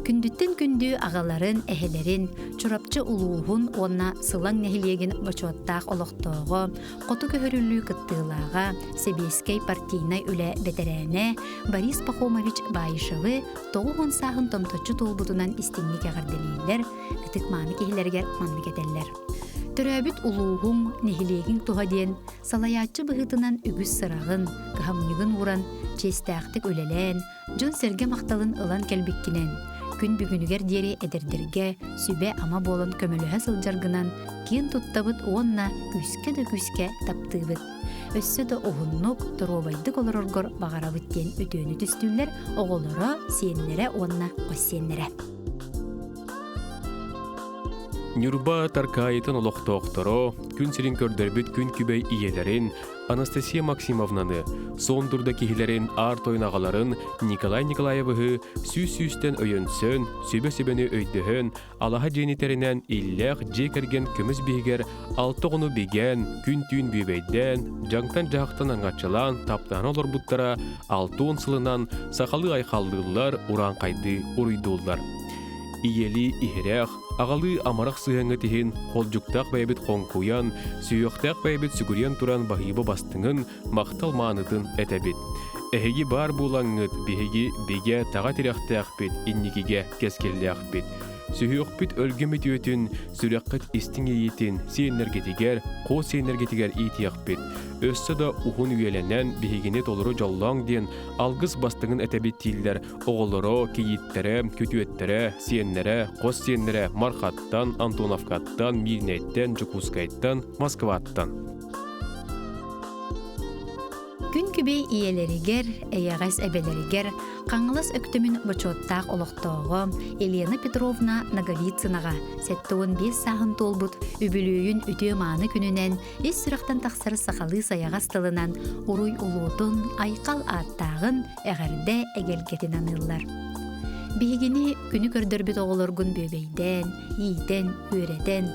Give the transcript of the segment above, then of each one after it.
Күндүттэн күндү аҕаларын, эһэлэрин, Чурапчы улууһун уонна Сылаҥ нэһилиэгин бочуоттаах олохтооҕо, хоту көһөрүллүү кыттыылааҕа, сэбиэскэй партийнай үлэ бэтэрээнэ Борис Пахомович Баишевы 90 сааһын томточчу туолбутунан истиҥник эҕэрдэлииллэр, ытык-мааны киһилэригэр маннык этэллэр. Төрөөбүт улууһуҥ, нэһилиэгиҥ туһа диэн салайааччы быһыытынан үгүс сыраҕын, кыһамньыгын ууран, чиэстээхтик үлэлээн, дьон-сэргэ махталын ылан кэлбиккинэн, күн бүгүнүгэр диэри эдэрдэргэ сүбэ-ама буолан көмөлөһө сылдьаргынан киэн туттабыт уонна күүскэ да күүскэ таптыыбыт. Өссө да уһуннук, доруобайдык олороргор баҕарабыт диэн үтүөнү түстүүллэр оҕолоро, сиэннэрэ уонна хос сиэннэрэ. Ньурба Таркаайытын олохтоохторо күн сирин көрдөрбүт күн күбэй ийэлэрин Анастасия Максимовнаны, Суон дурда киһилэрин аар тойон аҕаларын Николай Николаевыһы сүүс-сүүстэн өйөнсөн, сүбэ-сүбэни өйдөһөн, алаһа дьиэни тэринэн иллээх дьиэ кэргэн көмүс биһигэр алта оҕону бигээн, күн-түүн бүөбэйдээн, дьаҥтан-дьаһахтан аҥаччылаан, таптаан олорбуттара 60 сылынан сахалыы айхаллыыллар, урааҥхайдыы уруйдууллар. Ийэлии иһирэх, аҕалыы амарах сыһыаҥҥыт иһин холдьуктаах бэйэбит хоҥкуйан, сүһүөхтээх бэйэбит сүгүрүйэн туран баһыыба бастыҥын, махтал маанытын этэбит. Эһиги баар буолаҥҥыт биһиги бигэ таҕа тирэхтээхпит, инникигэ кэскиллээхпит. Сүһүөхпүт өлгөм үтүөтүн, сүрэххит истиҥ иэйиитин сиэннэргитигэр, хос сиэннэргитигэр иитиэхпит. Өссө да уһун үйэлэнэн биһигини толору дьоллооҥ диэн алгыс бастыҥын этэбит дииллэр Оҕолоро, кийииттэрэ, күтүөттэрэ, сиэннэрэ, хос сиэннэрэ Мархаттан, Антоновкаттан, Миирнэйтэн, Дьокуускайтан, Москваттан. Күн күбэй ийэлэригэр, эйэҕэс эбэлэригэр Хаҥалас Өктөмүн бочуоттаах олохтооҕо Елена Петровна Ноговицынаҕа 75 сааһын туолбут үбүлүөйүн үтүө-мааны күнүнэн ис сүрэхтэн тахсар сахалыы сайаҕас тылынан уруй улуутун, айхал ааттааҕын эҕэрдэ эгэлгэтин аныыллар. Биһигини күнү көрдөрбүт оҕолоргун бүөбэйдээн, иитэн, үөрэтэн,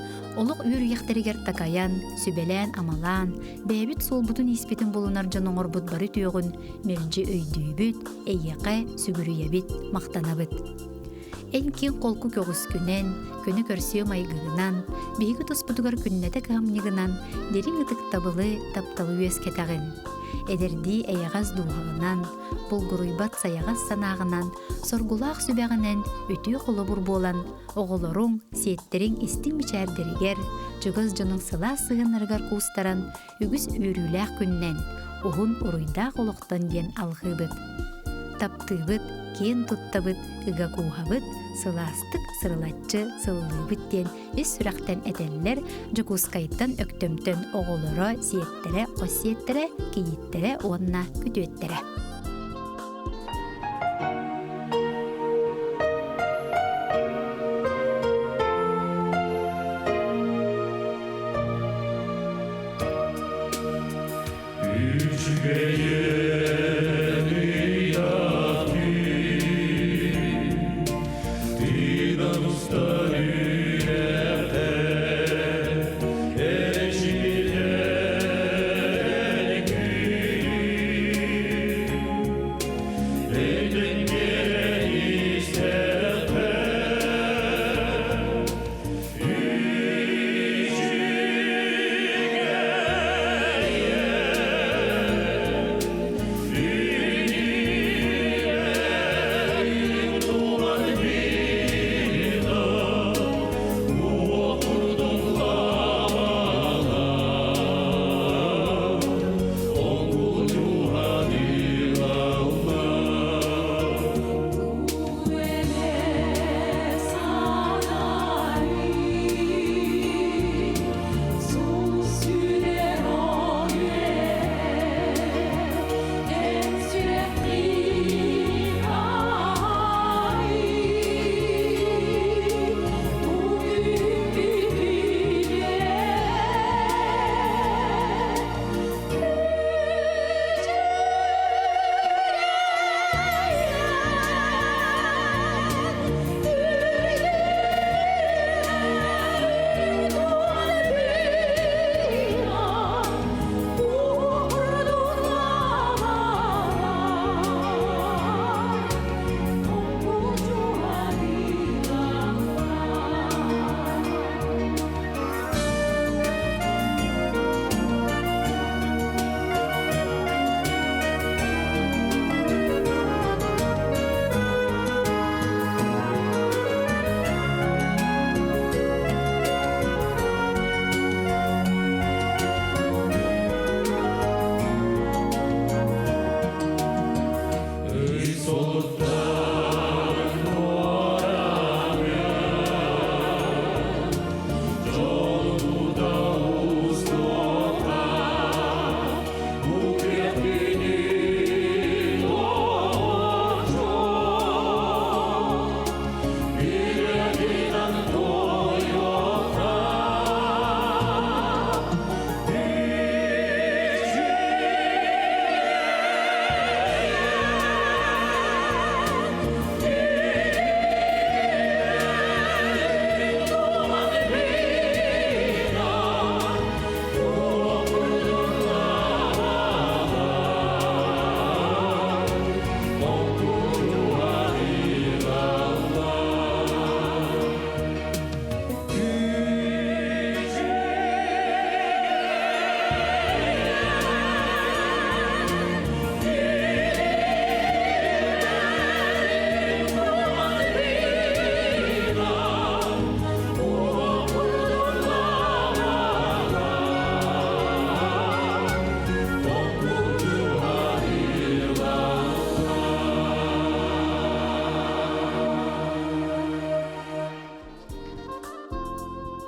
олох үөрүйэхтэригэр такайан, сүбэлээн-амалаан, бэйэбит суолбутун-ииспитин булунар дьон оҥорбут бары үтүөҕүн мэлдьи өйдүүбүт, эйиэхэ сүгүрүйэбит, махтанабыт. Эн киэҥ холку көҕүскүнэн, көнө көрсүө майгыгынан, биһиги туспутугар күннэтэ кыһамньыгынан дириҥ ытыктабылы, тапталы үөскэтэҕин. Эдэрдии эйэҕэс дууһаҕынан, булгуруйбат сайаҕас санааҕынан, соргулаах сүбэҕинэн үтүө холобур буолан, оҕолоруҥ, сиэттэриҥ истиҥ мичээрдэригэр, чугас дьонуҥ сылаас сыһыаннарыгар куустаран, үгүс үөрүүлээх күннэн, уһун уруйдаах олохтон диэн алҕыыбыт. Таптыыбыт, киэн туттабыт, ыга кууһабыт, сылаастык сырылаччы сыллыыбыт диэн ис сүрэхтэн этэллэр Дьокуускайтан Өктөмтөн оҕолоро, сиэттэрэ, хос сиэттэрэ, кийииттэрэ уонна күтүөттэрэ.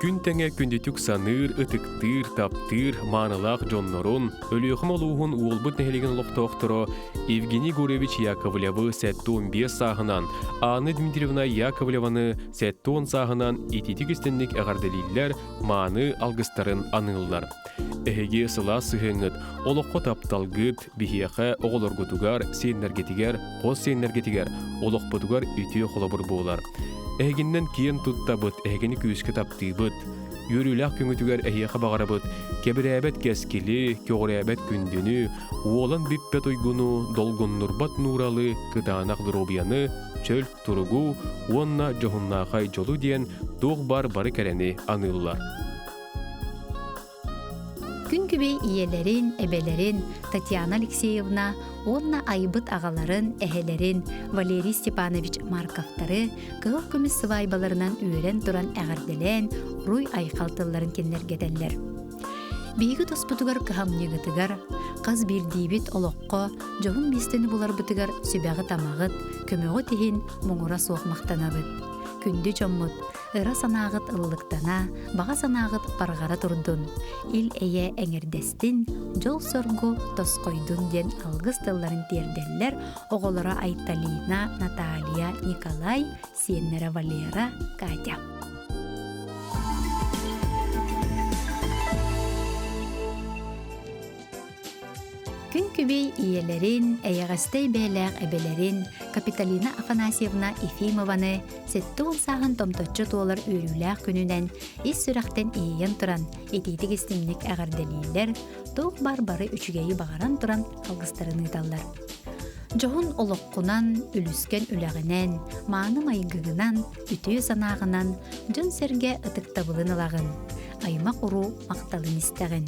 Күн тэҥэ күндүтүк саныыр, ытыктыыр, таптыыр, маанылаах дьоннорун, Өлүөхүмэ улууһун Уолбут нэһилиэгин олохтоохторо Евгений Гурьевич Яковлевы 75 сааһынан, Анна Дмитриевна Яковлеваны 70 сааһынан ититик истинник эҕэрдэлииллэр, мааны алгыстарын аныыллар. Эһиги сылаас сыһыаҥҥыт, олоххо тапталгыт, биһиэхэ оҕолоргутугар, сиэннэргитигэр, хос сиэннэргитигэр, олохпутугар үтүө холобур буолар. Эһигиннэн киэн туттабыт, эһигини күүскэ таптыыбыт. Үөрүүлээх күҥүтүгэр эһиэхэ баҕарабыт кэбирээбэт кэскили, көҕүрээбэт күндүнү, уолан бүппэт уйгуну, долгуннурбат нууралы, кытаанах доруобуйаны, чөл туругу уонна дьоһуннаахай дьолу диэн туох баар бары кэрэни аныыллар. Күн күбэй ийэлэрин, эбэлэрин Татьяна Алексеевна уонна айбыт аҕаларын, эһэлэрин Валерий Степанович Марковтары кыһыл көмүс сыбаайбаларынан үөрэн туран эҕэрдэлээн, уруй айхал тылларын кинилэргэтэллэр. Биһиги тоспутугар кыһамньыгытыгар, хас биирдиибит олоххо дьоһун миэстэни буларбытыгар сүбэҕит-амаҕыт, көмөҕүт иһин муҥура суох махтанабыт. Күндү дьоммут, Ыра санааҕыт ыллыктана, баҕа санааҕыт барҕара турдун, ил-эйэ эҥэрдэстин, дьол-соргу тосхойдун диэн алгыс тылларын тиэрдэллэр оҕолоро Айталина, Наталья, Николай, сиэннэрэ Валера, Катя. Күн күбэй ийэлэрин, эйэҕэстэй бэйэлээх эбэлэрин Капитолина Афанасьевна Ефимованы 70 сааһын томточчу туолар үөрүүлээх күнүнэн ис сүрэхтэн иэйэн туран, итиитик-истиҥник эҕэрдэлииллэр, туох баар бары үчүгэйи баҕаран туран алгыстарын ыыталлар. Дьоһун олоххунан, үлүскэн үлэҕинэн, мааны майгыгынан, үтүө санааҕынан дьон-сэргэ ытыктабылын ылаҕын, аймах-уруу махталын истэҕин.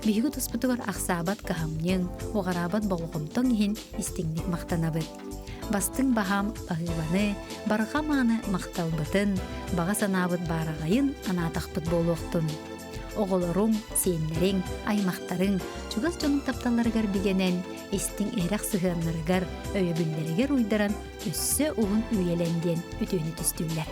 Биһиги туспутугар ахсаабат кыһамньыҥ, уҕараабат болҕомтоҥ иһин истиҥник махтанабыт. Бастыҥ баһаам баһыыбаны, барҕа мааны махталбытын, баҕа санаабыт баараҕайын анаатахпыт буолуохтун. Оҕолоруҥ, сиэннэриҥ, аймахтарыҥ, чугас дьонуҥ тапталларыгар бигэнэн, истиҥ иһирэх сыһыаннарыгар, өйөбүллэригэр уйдаран өссө уһун үйэлэн диэн үтүөнү түстүүллэр.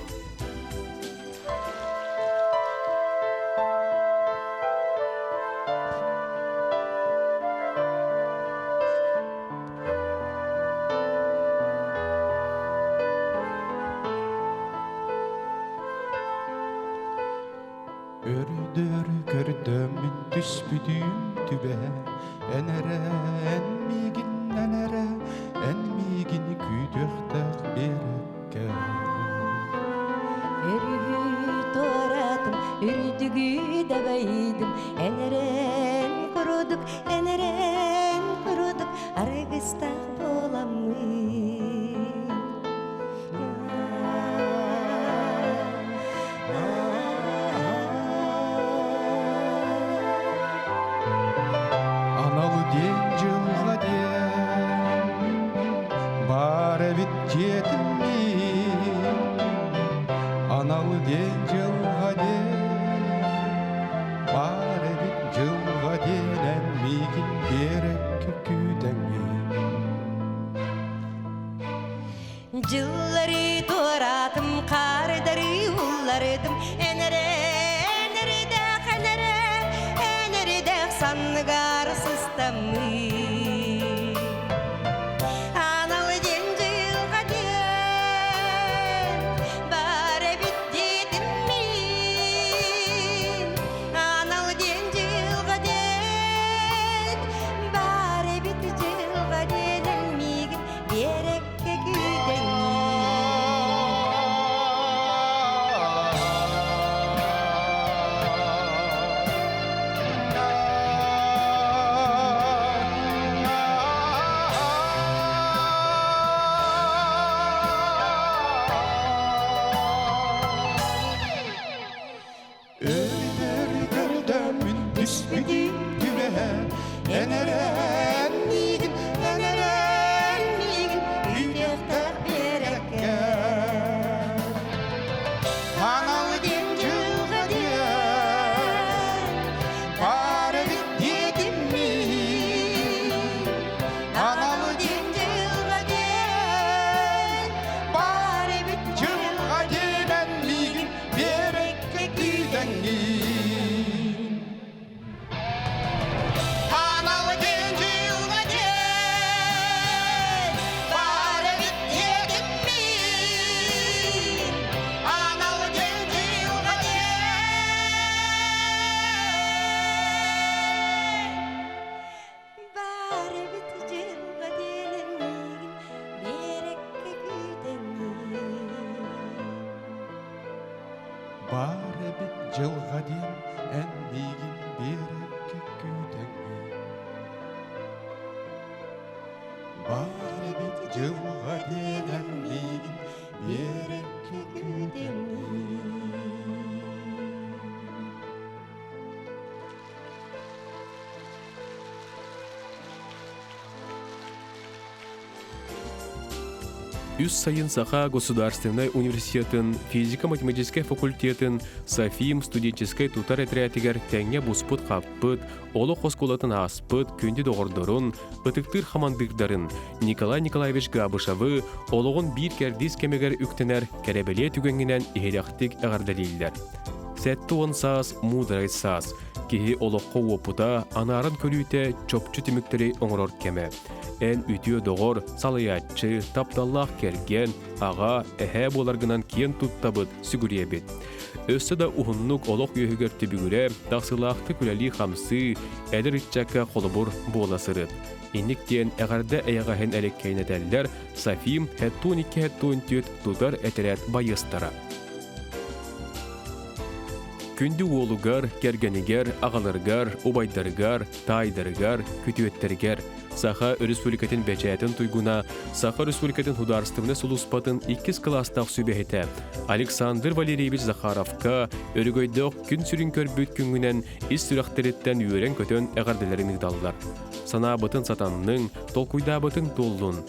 Өрдөр көрдөммүн түспүтүм түбэһэ Эн эрэ, эн миигин, эн эрэ, эн миигин күүтүөхтээх биэрэккэ. Өрүһү туоратым, үрдүгү дабайдым, эн эрэн курдук, эн эрэн курдук аргыстаах буоламмын. Анал диэн дьылҕа диэн баар эбит дьиэтим мин Анал диэн дьылҕа диэн баар эбит дьылҕа диэн эн миигин биэрэккэ күүтэҥҥин Дьыллары туораатым, хаардары уллардым, эн эрэ, эн эрэдээх, эн эрэ, эн эрэдээх санныгар сыстаммын. Анал диэн дьылҕа диэн, бар эбит диэтим мин. Баар эбит дьылҕа диэн эн миигин биэрэккэ күүтэҥҥин. Баар эбит дьылҕа диэн эн миигин биэрэккэ күүтэҥҥин. Үс сайын Саха государственнай университетын физико-математическай факультетын Софим студенческай тутар этэрээтигэр тэҥҥэ буспут-хаппыт, олох оскуолатын ааспыт күндү доҕордорун, ытыктыыр хамандыырдарын Николай Николаевич Габышевы олоҕун биир кэрдиис кэмигэр үктэнэр кэрэбэлиэ түгэҥҥинэн иһирэхтик эҕэрдэлииллэр. 70 саас муударай саас. Киһи олоххо уопута, анааран көрүүтэ чопчу түмүктэри оҥорор кэмэ. Эн үтүө доҕор, салайааччы, тапталлаах кэргэн, аҕа, эһээ буоларгынан киэн туттабыт, сүгүрүйэбит. Өссө да уһуннук олох үөһүгэр түбүгүрэ, тахсыылаахтык үлэлии-хамсыы, эдэр ыччакка холобур буола сырыт. Инник диэн эҕэрдэ эйэҕэһин элеккэйин этэллэр Софим Хэттуун 2 Хэттуун 4 тутар этэрээт байыастара. Күндү уолугар, кэргэнигэр, аҕаларыгар, убайдарыгар, таайдарыгар, күтүөттэригэр Саха Өрөспүүбүлүкэтин бэчээтин туйгуна, Саха Өрөспүүбүлүкэтин судаарыстыбаннай сулууспатын иккис кылаастаах сүбэһитэ Александр Валерьевич Захаровка өрөгөйдөөх күн сүрүн көрбүт күҥҥүнэн ис сүрэхтэриттэн үөрэн-көтөн эҕэрдэлэрин ыыталлар. Санаабытын сатанныҥ, толкуйдаабытыҥ туоллун.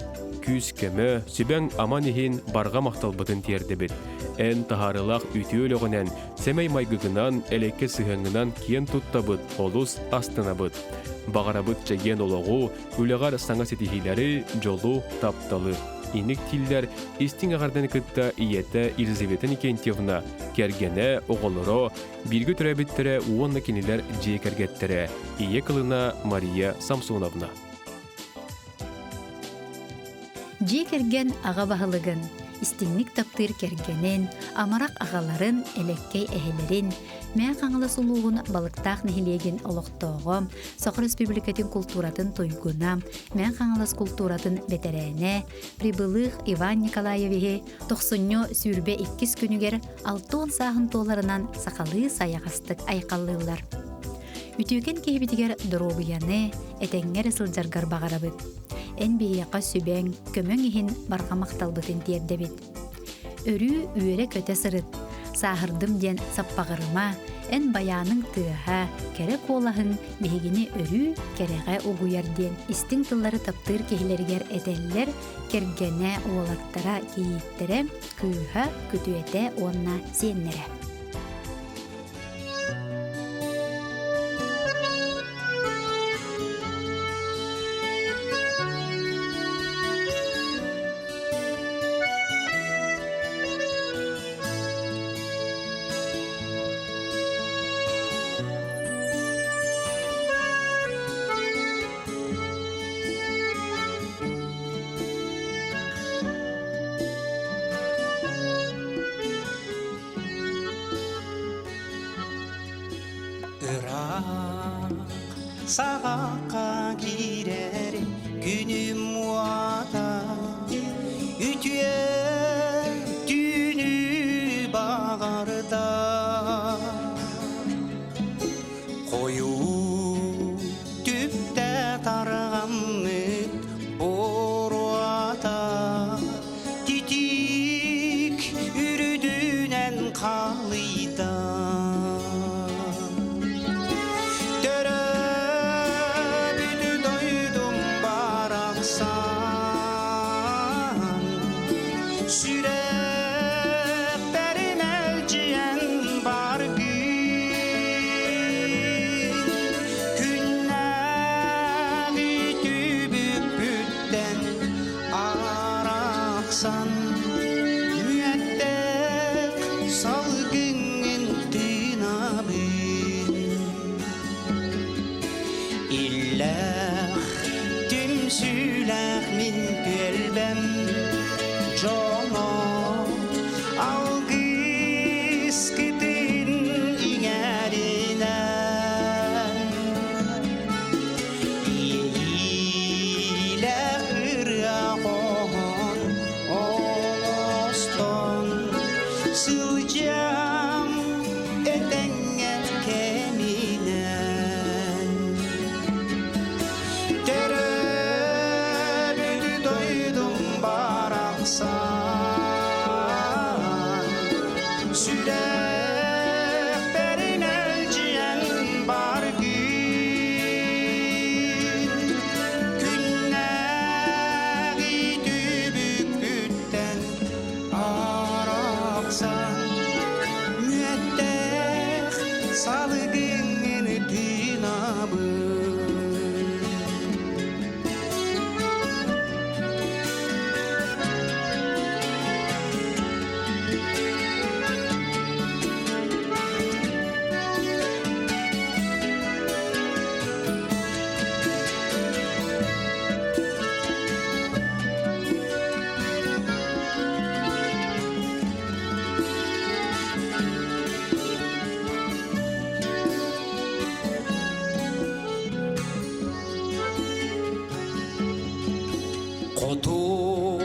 Күүс-көмө, сүбэҥ аман иһин барҕа махталбытын тиэрдэбит. Эн таһаарыылаах үтүө өлөҕүнэн, сэмэй майгыгынан, элэккэ сыһыаҥҥынан киэн туттабыт, олус астынабыт. Баҕарабыт чэгиэн олоҕу, үлэҕэр саҥа ситиһиилэри, дьолу, тапталы. Инник тиллэр истиҥ эҕэрдэни кытта ийэтэ Елизавета Никентьевна, кэргэнэ, оҕолоро, бииргэ төрөөбүттэрэ уонна кинилэр дьиэ кэргэттэрэ, ийэ кылына Мария Самсоновна. Дьиэ кэргэн аҕа баһылыгын, истиҥник таптыыр кэргэнин, амарах аҕаларын, элэккэй эһэлэрин, Мэҥэ Хаҥалас улууһун Балыктаах нэһилиэгин олохтооҕо, Саха Республикатын култууратын туйгуна, Мэҥэ Хаҥалас култууратын бэтэрээнэ, Прибылых Иван Николаевиһы тохсунньу 22 күнүгэр 60 сааһын туоларынан сахалыы сайаҕастык айхаллыыллар. Үтүөкэн киһибитигэр доруобуйаны, этэҥҥэ эрэ сылдьаргар баҕарабыт. Эн биһиэхэ сүбэҥ, көмөҥ иһин барҕа махталбытын тиэрдэбит. Өрүү үөрэ-көтө сырыт, сааһырдым диэн саппаҕырыма, эн байааныҥ тыаһа, кэрэ куолаһыҥ биһигини өрүү кэрэҕэ угуйар диэн истиҥ тыллары таптыыр киһилэригэр этэллэр кэргэнэ, уолаттара, кийииттэрэ, кыыһа, күтүөтэ уонна сиэннэрэ. Ыраах саҕахха киирэр күнүм уота үтүө түүнү баҕарда Хойуу түптэ тарҕаммыт буруота Титиик үрдүнэн халыйда Төрөөбүт дойдум барахсан Сүрэхпэр мэлдьийэн баргын Күннээҕи түбүкпүттэн арахсан Мүөттээх салгыҥҥын тыынабын Иллээх түмсүүлээх мин түөлбэм дьоно алгыскытын иҥэринэн Иэйиилээх ырыа хоһоон оҥостон сылдьам. Сүрэхпэр мэлдьийэн баргын Күннээҕи түбүкпүттэн арахсан Мүөттээх салгыҥҥын тыынабын. Хоту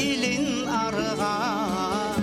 илин арҕаа.